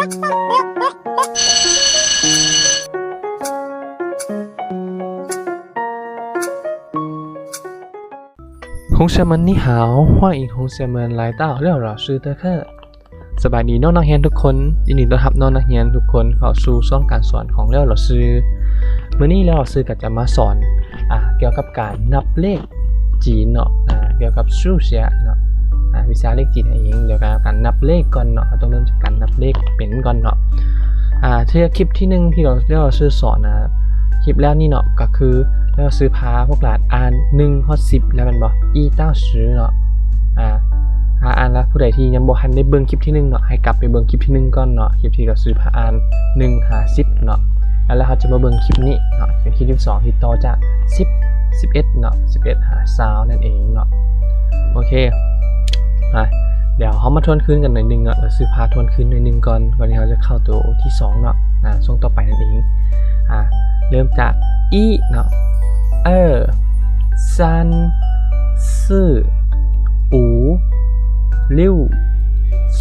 同学们你好，欢迎同学们来到廖老师的课。 ສະບາຍດີນ້ອງນັກຮຽນທຸກຄົນ, ຍິນດີຕ້ອນຮັບນ້ອງນັກຮຽນທຸກຄົນເຂົ້າສູ່ຊ່ອງການສອນຂອງແລ້ວຫຼໍ່ຊື່. ມື້ນີ້ແລ້ວຫຼໍ່ຊື່ກໍຈະມາສອນ ອາ ກ່ຽວກັບການນັບເລກຈີນເນາະ, ອາ ກ່ຽວກັບຊື່ສຽເນາະ, ອາ ວິຊາເລກຈີນນັ້ນເອງ. ດຽວກັນ ການນັບເລກກ່ອນເນາະ, ເຮົາຕ້ອງເລີ່ມຈາກການນັບເລກເປັນກ່ອນເນາະ. ອາ ເທື່ອຄລິບທີໜຶ່ງທີ່ເຮົາ ແລ້ວຫຼໍ່ຊື່ສອນນະ ຄລິບແລ້ວນີ້ເນາະ ກໍຄືແລ້ວຫຼໍ່ຊື່ພາພວກຫຼານອ່ານໜຶ່ງຮອດສິບແລ້ວແມ່ນບໍ່? 一到十ເນາະ. ອາ ຖ້າອ່ານແລ້ວ ຜູ້ໃດທີ່ຍັງບໍ່ທັນໄດ້ເບິ່ງຄລິບທີໜຶ່ງເນາະ ໃຫ້ກັບໄປເບິ່ງຄລິບທີໜຶ່ງກ່ອນເນາະ, ຄລິບທີ່ເຮົາຊື້ພາອ່ານໜຶ່ງຫາສິບເນາະ. ແລ້ວເຮົາຈະມາເບິ່ງຄລິບນີ້ເນາະ ເປັນຄລິບທີສອງທີ່ຕໍ່ຈາກສິບ ສິບເອັດເນາະ, ສິບເອັດຫາຊາວນັ້ນເອງເນາະ. ໂອເຄ ອາ ດຽວເຮົາມາທວນຄືນກັນໜ້ອຍໜຶ່ງເນາະ, ເຮົາຊື້ພາທວນຄືນໜ້ອຍໜຶ່ງກ່ອນ ກ່ອນທີ່ເຮົາຈະເຂົ້າໂຕທີສອງເນາະ, ອາ ຊ່ວງຕໍ່ໄປນັ້ນເອງ. ອາ ເລີ່ມຈາກ 一 ເນາະ, 二 三 四 五 六 七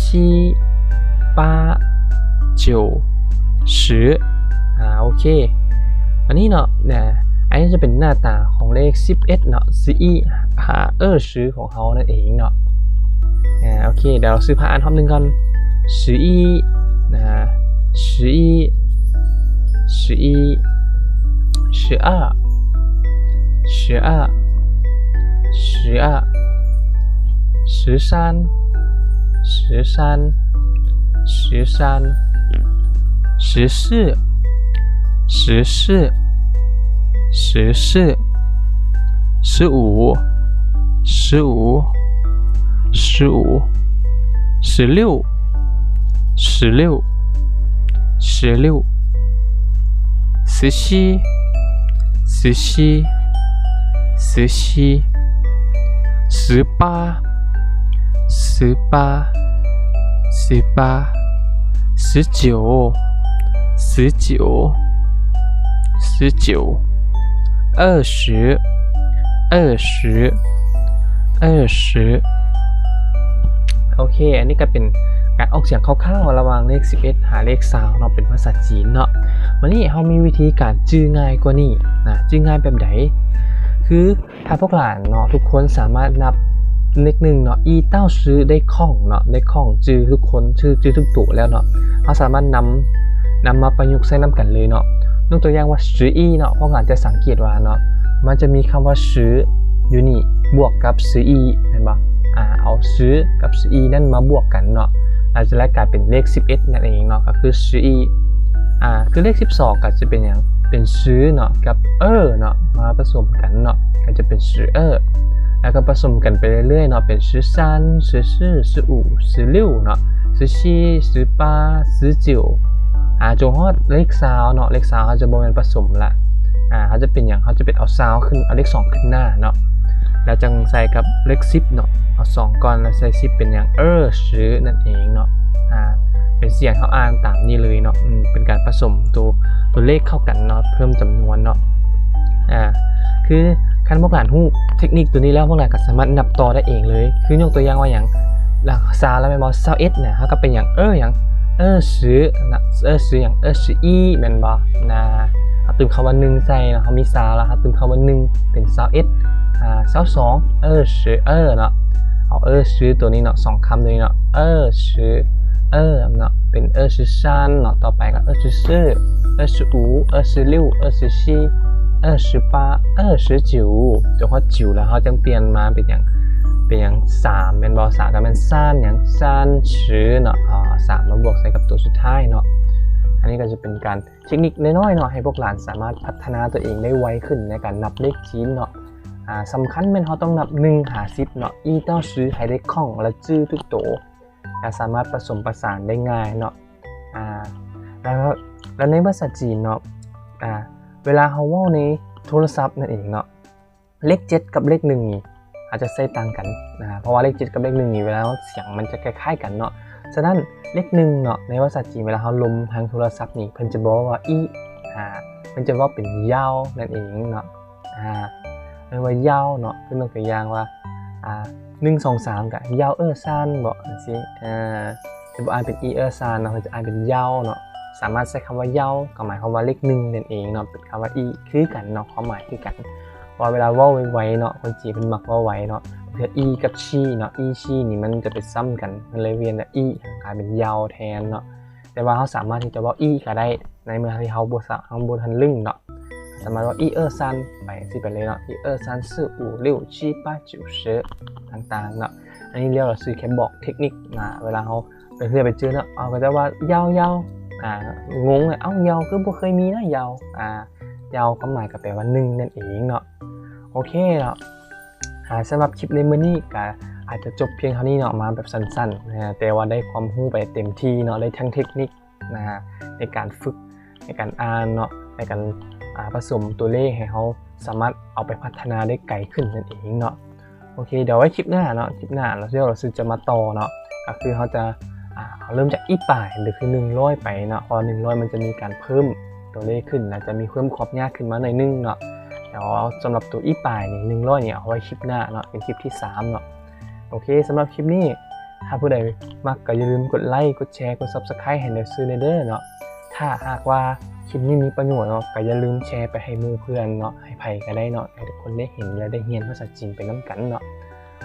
八 九 十. ອາ ໂອເຄ ອັນນີ້ເນາະ ນະ ອັນນີ້ຈະເປັນໜ້າຕາຂອງເລກສິບເອັດເນາະ, 十一 ຫາ 二十 ຂອງເຮົານັ້ນເອງເນາະ. ອາ ໂອເຄ ດຽວເຮົາຊື້ພາອ່ານຮອບໜຶ່ງກ່ອນ. 十一 ນະ, 十一 十一 十二 十二 十二 十三 十三 十三 十四 十四 十四 十五 十五 十五 十六 十六 十六 十七 十七 十七 十八 十八 十八 十九 十九 十九 二十 二十 二十. ໂອເຄ ອັນນີ້ກໍເປັນການອອກສຽງຄ່າວໆລະຫວ່າງເລກສິບເອັດຫາເລກຊາວເນາະ ເປັນພາສາຈີນເນາະ. ບາດນີ້ເຮົາມີວິທີການຈື່ງ່າຍກວ່ານີ້ນະ, ຈື່ງ່າຍແບບໃດ? ຄື ຖ້າພວກຫຼານເນາະ ທຸກຄົນສາມາດນັບເລກໜຶ່ງເນາະ 一到十 ໄດ້ຄ່ອງເນາະ, ໄດ້ຄ່ອງຈື່ທຸກຄົນ ຊື່ ຈື່ທຸກໂຕແລ້ວເນາະ, ເຮົາສາມາດນຳ ນຳມາປະຍຸກໃຊ້ນຳກັນເລີຍເນາະ. ຍົກຕົວຢ່າງວ່າ 十一 ເນາະ, ພວກຫຼານຈະສັງເກດວ່າເນາະ ມັນຈະມີຄຳວ່າ 十 ຢູ່ນີ້ ບວກກັບ 十一 ແມ່ນບໍ່? ອາ ເອົາ 十 ກັບ 十一 ນັ້ນມາບວກກັນເນາະ, ອາ ຈະໄດ້ກາຍເປັນເລກສິບເອັດນັ້ນເອງເນາະ, ກໍຄື 十一. ອາ ຄືເລກສິບສອງກໍຈະເປັນຫຍັງ? ເປັນ 十 ເນາະ ກັບ 二 ເນາະ ມາປະສົມກັນເນາະ ກໍຈະເປັນ 十二. ແລ້ວກໍປະສົມກັນໄປເລື້ອຍໆເນາະ, ເປັນ 十三 十四 十五 十六 ເນາະ, 十七 十八 十九 ອາ ຈົນຮອດເລກຊາວເນາະ, ເລກຊາວເຮົາຈະບໍ່ແມ່ນປະສົມລະ, ອາ ເຮົາຈະເປັນຫຍັງ? ເຮົາຈະເປັນເອົາຊາວຂຶ້ນ ເອົາເລກສອງຂຶ້ນໜ້າເນາະ, ແລ້ວຈັ່ງໃສ່ກັບເລກສິບເນາະ, ເອົາສອງກ່ອນ ແລ້ວໃສ່ສິບເປັນຫຍັງ? 二十 ນັ້ນເອງເນາະ. ອາ ເປັນສຽງເຮົາອ່ານຕາມນີ້ເລີຍເນາະ, ອືມ ເປັນການປະສົມໂຕ ໂຕເລກເຂົ້າກັນເນາະ, ເພີ່ມຈຳນວນເນາະ. ອາ ຄືຄັນພວກຫຼານຮູ້ເທັກນິກໂຕນີ້ແລ້ວ ພວກຫຼານກໍສາມາດນັບຕໍ່ໄດ້ເອງເລີຍ. ຄືຍົກຕົວຢ່າງວ່າຫຍັງ? ຫຼັງຊາວແລ້ວແມ່ນບໍ່? ຊາວເອັດນະ, ເຮົາກໍເປັນຫຍັງ? ເອີ ຫຍັງ? 二十 ນະ, 二十 ຫຍັງ? 二十一 ແມ່ນບໍ່ນະ? ເຮົາຕື່ມຄຳວ່າໜຶ່ງໃສ່ເນາະ, ເຮົາມີຊາວແລ້ວ ເຮົາຕື່ມຄຳວ່າໜຶ່ງ ເປັນຊາວເອັດ. ອາ ຊາວສອງ 二十二 ເນາະ, ເອົາ 二十 ໂຕນີ້ເນາະ, ສອງຄຳໂຕນີ້ເນາະ, 二十二 ເນາະ, ເປັນ 二十三 ເນາະ, ຕໍ່ໄປກໍ 二十四 二十五 二十六 二十七 二十八 二十九 ຈົນຮອດ 九 ແລ້ວເຮົາຈຶ່ງປ່ຽນມາເປັນຫຍັງ? ເປັນຫຍັງ? ສາມ ແມ່ນບໍ່? ສາມກໍແມ່ນ 三 ຫຍັງ? 三十 ເນາະ, ເອົາ ສາມ ມາບວກໃສ່ກັບຕົວສຸດທ້າຍເນາະ. ອັນນີ້ກໍຈະເປັນການ ເທັກນິກນ້ອຍໆເນາະ ໃຫ້ພວກຫຼານສາມາດພັດທະນາຕົວເອງໄດ້ໄວຂຶ້ນໃນການນັບເລກຈີນເນາະ. ອາ ສຳຄັນແມ່ນເຮົາຕ້ອງນັບໜຶ່ງຫາສິບເນາະ, 一到十 ໃຫ້ໄດ້ຄ່ອງ ແລະ ຈື່ທຸກໂຕ ແລະ ສາມາດປະສົມປະສານໄດ້ງ່າຍເນາະ. ອາ ແລ້ວ ແລ້ວໃນພາສາຈີນເນາະ ອາ ເວລາເຮົາເວົ້າໃນໂທລະສັບນັ້ນເອງເນາະ ເລກເຈັດກັບເລກໜຶ່ງນີ້ອາດຈະໃຊ້ຕ່າງກັນນະ, ເພາະວ່າເລກເຈັດກັບເລກໜຶ່ງນີ້ ເວລາເຮົາສຽງມັນຈະຄ້າຍໆກັນເນາະ. ສະນັ້ນເລກໜຶ່ງເນາະ ໃນພາສາຈີນເວລາເຮົາລົມທາງໂທລະສັບນີ້ ເພິ່ນຈະບໍ່ເວົ້າວ່າ 一 ອາ ເພິ່ນຈະເວົ້າເປັນ 幺 ນັ້ນເອງເນາະ. ອາ ເອີ້ນວ່າ 幺 ເນາະ, ຄືຍົກຕົວຢ່າງວ່າ ອາ ໜຶ່ງ ສອງ ສາມ ກໍ 幺二三 ບໍ ຈັ່ງຊີ້ ອາ ຈະບໍ່ອ່ານເປັນ อีเออร์ซาน ເນາະ ເພິ່ນຈະອ່ານເປັນ ເຢາ ເນາະ. ສາມາດໃຊ້ຄຳວ່າ ເຢາ ກໍໝາຍຄວາມວ່າເລກໜຶ່ງນັ້ນເອງເນາະ ເປັນຄຳວ່າ ອີ ຄືກັນເນາະ ຄວາມໝາຍຄືກັນ. ເພາະວ່າເວລາເວົ້າໄວໆ ເນາະ ຄົນຈີນເພິ່ນມັກເວົ້າໄວເນາະ. ເທື່ອ ອີ ກັບ ຊີ ເນາະ ອີ ຊີ ນີ້ມັນຈະໄປຊ້ຳກັນ ມັນເລີຍປ່ຽນຈາກ ອີ ກາຍເປັນ ເຢາ ແທນເນາະ. ແຕ່ວ່າເຮົາສາມາດທີ່ຈະເວົ້າ ອີ ກໍໄດ້ ໃນເມື່ອທີ່ເຮົາບໍ່ສະ ເຮົາບໍ່ທັນລຶ້ງເນາະ. ສາມາດວ່າ 一二三 ໄປ ຊິໄປເລີຍເນາະ 一二三四五六七八九十 ຕ່າງໆ ເນາະ. ອັນນີ້ เรียน老师 ແຄ່ບອກເທັກນິກນະ ເວລາເຮົາໄປເຮືອໄປເຈີເນາະ ເຮົາກໍຈະວ່າ ເຢາ ເຢາ ອ່າ ງົງເລີຍ ເອົ້າ ເຢາ ຄືບໍ່ເຄີຍມີນະ ເຢາ ອ່າ ເຢາ ຄວາມໝາຍກໍແປວ່າ ໜຶ່ງ ນັ້ນເອງເນາະ. ໂອເຄເນາະ ອ່າ ສຳລັບຄລິບໃນມື້ນີ້ກໍອາດຈະຈົບພຽງເທົ່ານີ້ເນາະ ມາແບບສັ້ນໆ ນະ ແຕ່ວ່າໄດ້ຄວາມຮູ້ໄປເຕັມທີ່ເນາະ ໄດ້ທັງເທັກນິກ ນະ ໃນການຝຶກ ໃນການອ່ານເນາະ ໃນການ ອ່າ ປະສົມຕົວເລກໃຫ້ເຮົາສາມາດເອົາໄປພັດທະນາໄດ້ໄກຂຶ້ນນັ້ນເອງເນາະ. ໂອເຄ ດຽວໄວ້ຄລິບໜ້າເນາະ ຄລິບໜ້າ เรียน老师 ຈະມາຕໍ່ເນາະ ກໍຄືເຮົາຈະ ອ່າ ເອົາເລີ່ມຈາກ 一百 ຫຼື ຄື ໜຶ່ງຮ້ອຍ ໄປເນາະ ເພາະວ່າ ໜຶ່ງຮ້ອຍ ມັນຈະມີການເພີ່ມຕົວເລກຂຶ້ນ ແລະ ຈະມີເພີ່ມຄວາມຍາກຂຶ້ນມາໜ້ອຍໜຶ່ງເນາະ. ແຕ່ວ່າສຳລັບຕົວ 一百 ນີ້ ໜຶ່ງຮ້ອຍ ນີ້ ເອົາໄວ້ຄລິບໜ້າເນາະ ເປັນຄລິບທີສາມເນາະ. ໂອເຄ ສຳລັບຄລິບນີ້ ຖ້າຜູ້ໃດມັກກໍຢ່າລືມກົດໄລ ກົດແຊ ກົດ Subscribe ໃຫ້ เรียน老师 ແດ່ເດີເນາະ. ຖ້າຫາກວ່າຄລິບນີ້ມີປະໂຫຍດເນາະ ກໍຢ່າລືມແຊໄປໃຫ້ໝູ່ເພື່ອນເນາະ ໃຫ້ໃຜກໍໄດ້ເນາະ ໃຫ້ທຸກຄົນໄດ້ເຫັນ ແລະ ໄດ້ຮຽນພາສາຈີນໄປນຳກັນເນາະ.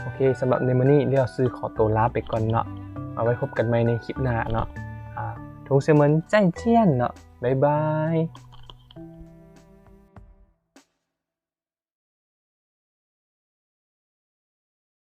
ໂອເຄ ສຳລັບໃນມື້ນີ້ เรียน老师 ຂໍຕົວລາໄປກ່ອນເນາະ ເອົາໄວ້ພົບກັນໃໝ່ໃນຄລິບໜ້າເນາະ. ອ່າ 同学们再见 ເນາະ ບາຍບາຍ.